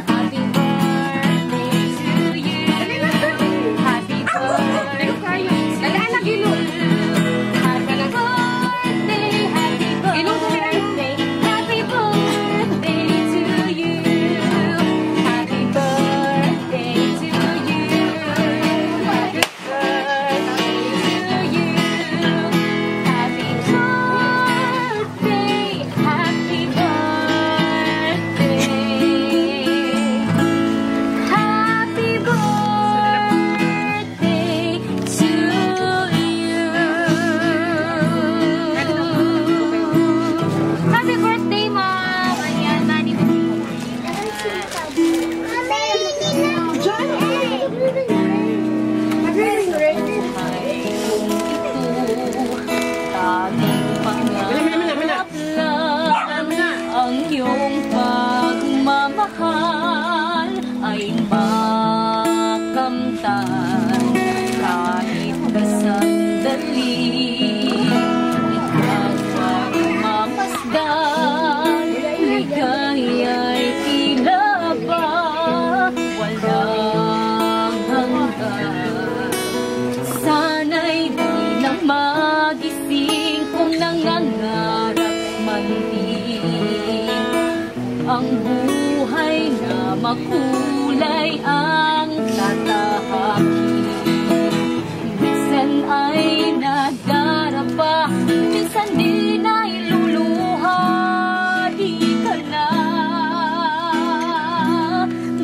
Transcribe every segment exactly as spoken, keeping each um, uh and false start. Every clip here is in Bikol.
Happy birthday to you. Happy birthday. Dali, anak, ilong. Happy birthday, happy birthday. Happy birthday to you. Happy birthday to you. Happy birthday to you. Happy birthday. Happy birthday. Happy birthday to you. Happy birthday, Mom. Ayan, nani. Ang iyong pagmamahal ay makamtan kahit na sandali. Ikaw pagmamasdan, ligaya'y tila ba walang hanggan. Sana'y di na magising kung nangangarap man din. Ang buhay na makulay ang tatahakin. Minsan ay nadarapa, minsan din ay luluha. Di ka na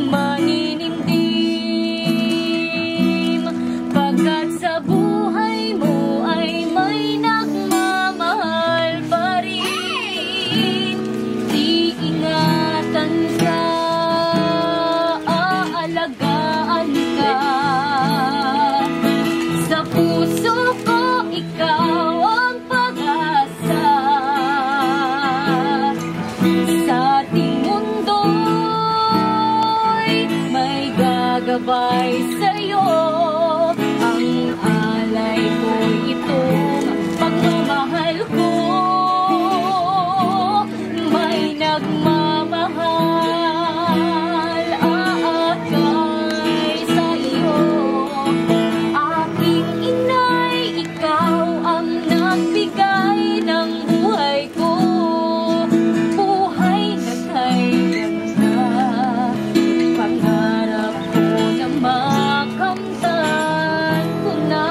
maninimdim, pagkat sa buhay mo ay may nagmamahal pa rin. Iingatan ka, aalagaan ka. Sa puso ko, ikaw ang pag-asa. Sa ating mundo'y may gagabay sa'yo. Ang alay ko, itong pagmamahal ko. May nagmamahal, aakay sa'yo. Aking inay, ikaw ang nagbigay ng buhay ko. Buhay na kay ganda, pangarap ko na makamtan ko na.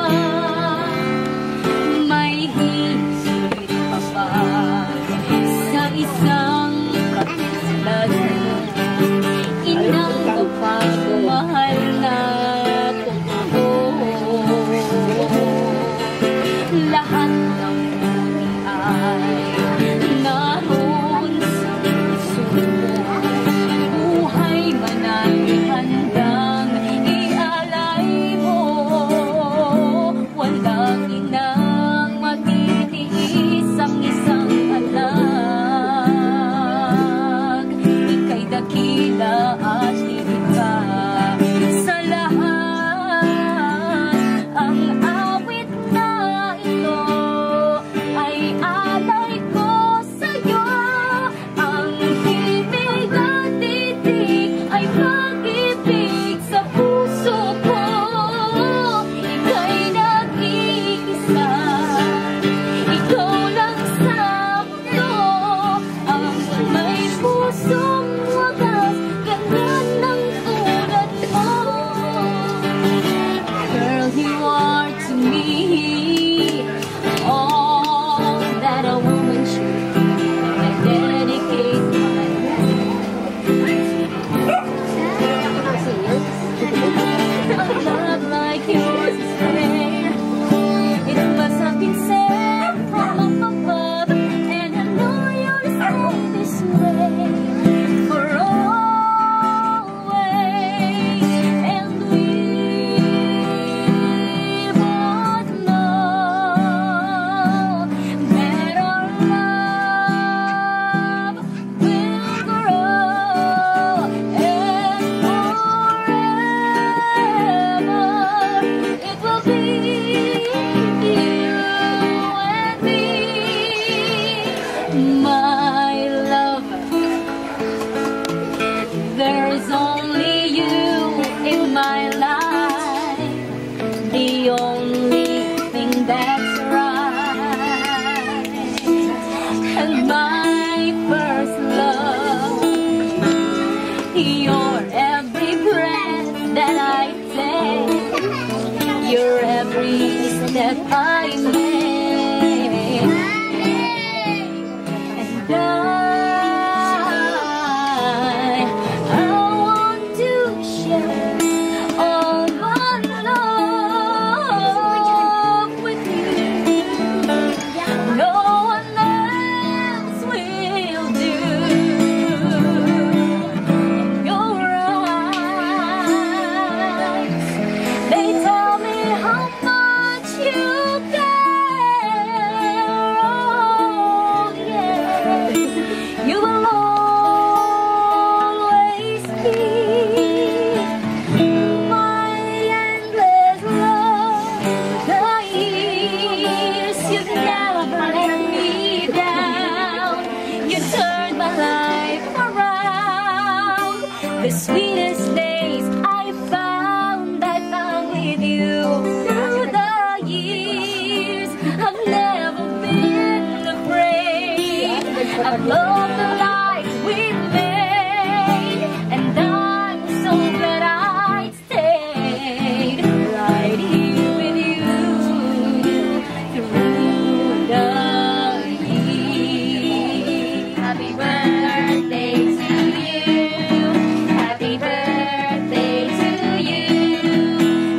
May higit pa ba sa isang katulad mo? Inang mapagmahal na totoo. Lahat ng buhay ay naroon sa puso mo. Buhay man ay handang ialay mo. Walang inang matitiis ang isang anak. Ika'y dakila at higit pa sa lahat. Ang awit na ito ay alay ko sa'yo. Ang himig at titig ay pag-ibig sa There's only you in my life, the only thing that's right. And my first love, you're every breath that I take, you're every step I make. And I, I want to share all my love with you. No one else will do. In your eyes, they tell me how much you care. Oh, yes. You will always be my endless love. The years you've never let me down. You turned my life around. The sweetest days I found, I found with you. Through the years, I've never been afraid. I've loved the life we made, and I'm so glad I stayed right here with you through the years. Happy birthday to you. Happy birthday to you.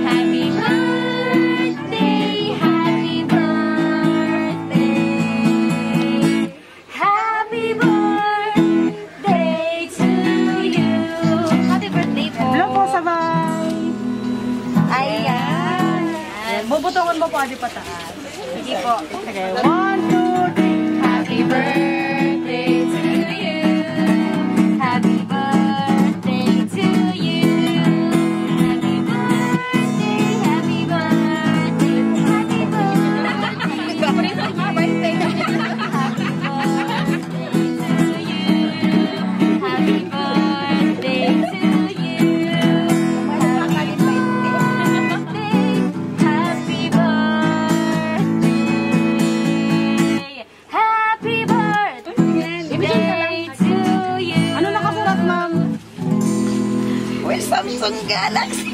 Happy birthday, happy birthday. Happy birthday to you. Happy birthday po. Hello po, sabay. Ayan. Ayan. Bubutongon mo po, adi pataas. Sige po. Okay, one, two, three. Happy birthday to you. Happy birthday to you. Happy birthday, happy birthday, happy birthday. Happy birthday to you. Happy birthday to you. Happy birthday. Happy birthday. Happy birthday to you. Ano nakasulat, ma'am? Well, Samsung Galaxy.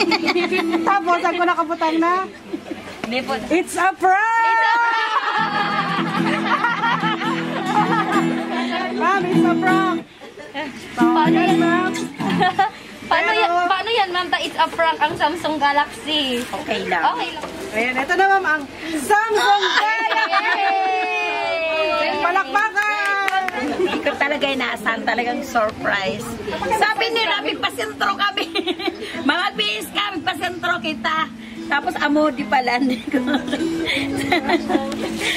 Tapos, ako nakabutang na. Hindi po. It's a prank! It's a prank! Ma'am, it's a prank! Paano yan, ma'am? Paano yan, paano yan, ma'am? Ta, it's a prank ang Samsung Galaxy. Okay lang. Okay lang. Ayan, ito na, ma'am, ang Samsung Galaxy! Yay! Palakpakan! Hindi ko talaga inaasahan, talagang surprise. Sabi nila, "Magpasentro kami." Mga bis ka, magpasentro kita. Tapos amo di pala ko.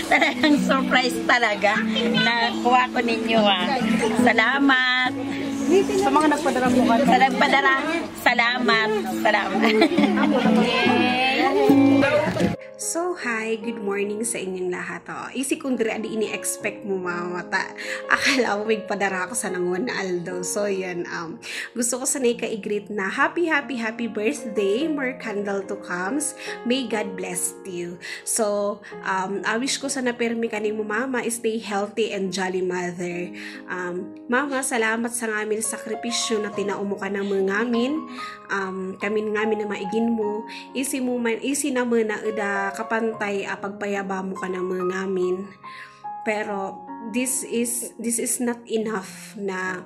Talagang surprise talaga. Nakuha ko ninyo, ah. Salamat. Sa mga nagpadara mo ka. Sa nagpadara, salamat. Salamat. So, hi, good morning sa inyong lahat. Oh, isi kong diri, adi ini-expect mo, mama, ta. Akala mo, may padara ako sa nangon na aldaw. So, yan, um, gusto ko sana ika-greet na, "Happy, happy, happy birthday, more candle to comes. May God bless you." So, um, I wish ko sana permi kanimo, mama, stay healthy and jolly mother. Um, mama, salamat sa ngamin sakripisyo na tinao mo kanamo ngamin. Um, kamin ngamin na maigin mo. Isi mo man, isi naman na ida kapantay, ah, pagpayaba mo kanamo ngamin. Pero this is, this is not enough na,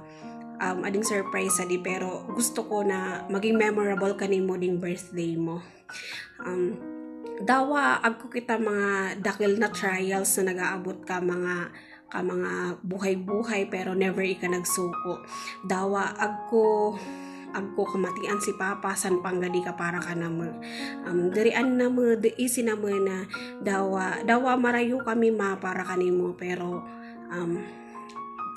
um, ading surprise sa di, pero gusto ko na maging memorable kanimo ding birthday mo. Um, dawa, agko kita mga dakul na trials na nag-aabot ka, mga, ka mga buhay-buhay, pero never ika nagsuko. Dawa, agko, agko kamatian si Papa, san panggadi ka para kanamo. Um, dirian namo, di, isi namo na dawa, dawa marayo kami, ma, para kanimo, pero, um,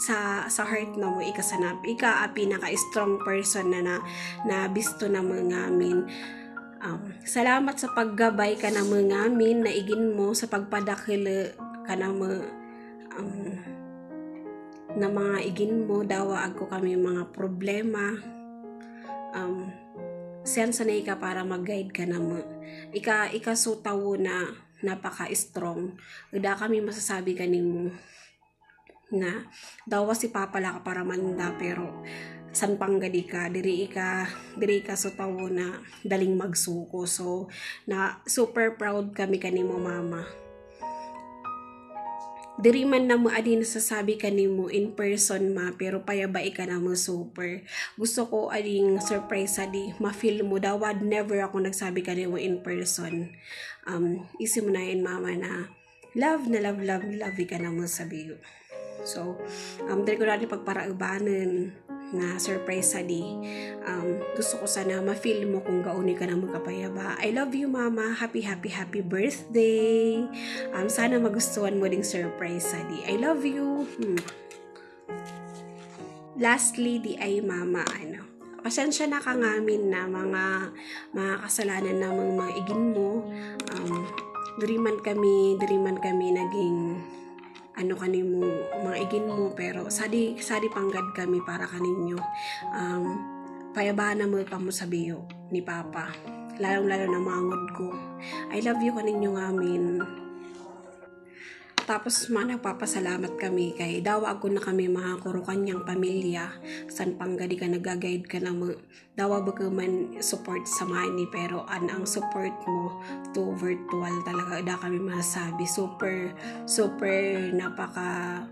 sa, sa heart namo, ika sana, ika a pinaka-strong person na, na, na bisto namo ngamin. Um, salamat sa paggabay kanamo ngamin, na igin mo, sa pagpadakul kanamo, um, na mga igin mo, dawa agko kami mga problema. Um, siyan sanay ka para mag-guide kanamo. Ika, ika so tawo na napaka-strong. Wala kami masasabi kanimo na dawa si Papa la ka para manda, pero san panggadi ka, diri ika, diri ika so tawo na daling magsuko. So, na super proud kami kanimo, Mama. Diri man namo adi nasasabi kanimo in person, Ma, pero payabai ka namo super. Gusto ko ading surprise adi, ma-feel mo. Dawa never ako nagsabi kanimo in person. Um, isi mo na yan, Mama, na love na love, love, love ka namo sabiyo. So, um, diri ko na rin pagparaubanan na surprise adi. Um, gusto ko sana ma-feel mo kung gaano ka namo kapayaba. I love you, Mama. Happy, happy, happy birthday. Um, sana magustuhan mo ding surprise adi. I love you. Hmm. Lastly, di ay, Mama, ano, pasensya na ka ngamin na mga, mga kasalanan namang mga igin mo. Um, diri man kami, diri man kami naging ano kanimo, mga igin mo, pero sadi, sadi panggad kami para kaninyo. Um, payabaan na mo kamo sabiyo ni Papa, lalong-lalo na mangod ko. I love you kaninyo ngamin. Tapos, ma, nagpapasalamat kami kay dawa agko na kami mga kurukan niyang pamilya, san panggadi ka nag-guide ka namo. Dawa bako man support sa money, pero an, ang support mo to virtual talaga, da kami masasabi. Super, super napaka,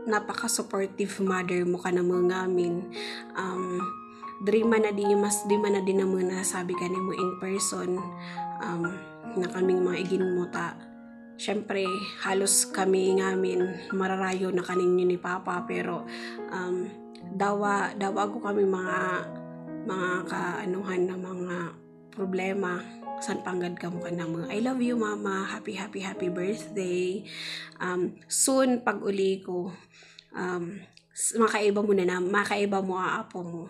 napaka-supportive mother mo kanamo ngamin. Um, diri man na di mas, di man na di namo nasabi kanimo in person, um, na kaming mga igin mo ta. Siyempre, halos kami ngamin mararayo na kaninyo ni Papa, pero, um, dawa, dawa ko kami mga, mga kaanuhan na mga problema, san panggad kamo kanamo. I love you, Mama. Happy, happy, happy birthday. Um, soon, pag uli ko, um, s-, makaiba mo na na, makaiba mo ang apo mo.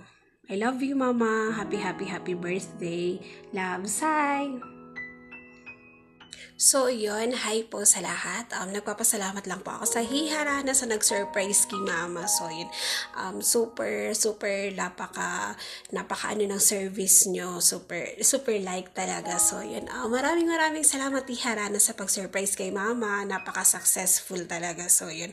I love you, Mama. Happy, happy, happy birthday. Love, Sai. So, yun. Hi po sa lahat. Um, nagpapasalamat lang po ako sa Hiharana sa nag-surprise kay Mama. So, yun. Um, super, super, napaka, napaka ano ng service nyo. Super, super like talaga. So, yun. Ah, maraming, maraming salamat, Hiharana, sa pag-surprise kay Mama. Napaka-successful talaga. So, yun.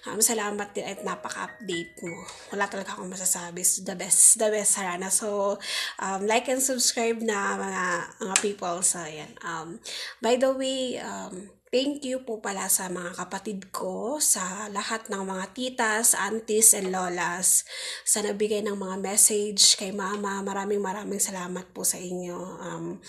Um, salamat din at napaka-update mo. Wala talaga akong masasabi. The best, the best, Harana. So, um, like and subscribe na mga, mga people. So, yan. Um, by the way, um, thank you po pala sa mga kapatid ko, sa lahat ng mga titas, aunties, and lolas, sa nagbigay ng mga message kay Mama. Maraming, maraming salamat po sa inyo. Um,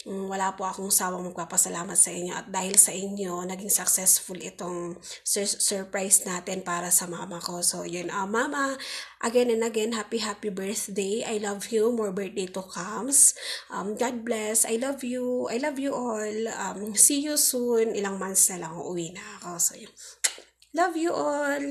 mm, wala po akong sawang magpapasalamat sa inyo at dahil sa inyo, naging successful itong sur-, surprise natin para sa mama ko. So, yun. Ah, Mama, again and again, happy, happy birthday. I love you. More birthday to comes. Um, God bless. I love you. I love you all. Um, see you soon. Ilang months na lang, uuwi na ako. So, yun. Love you all.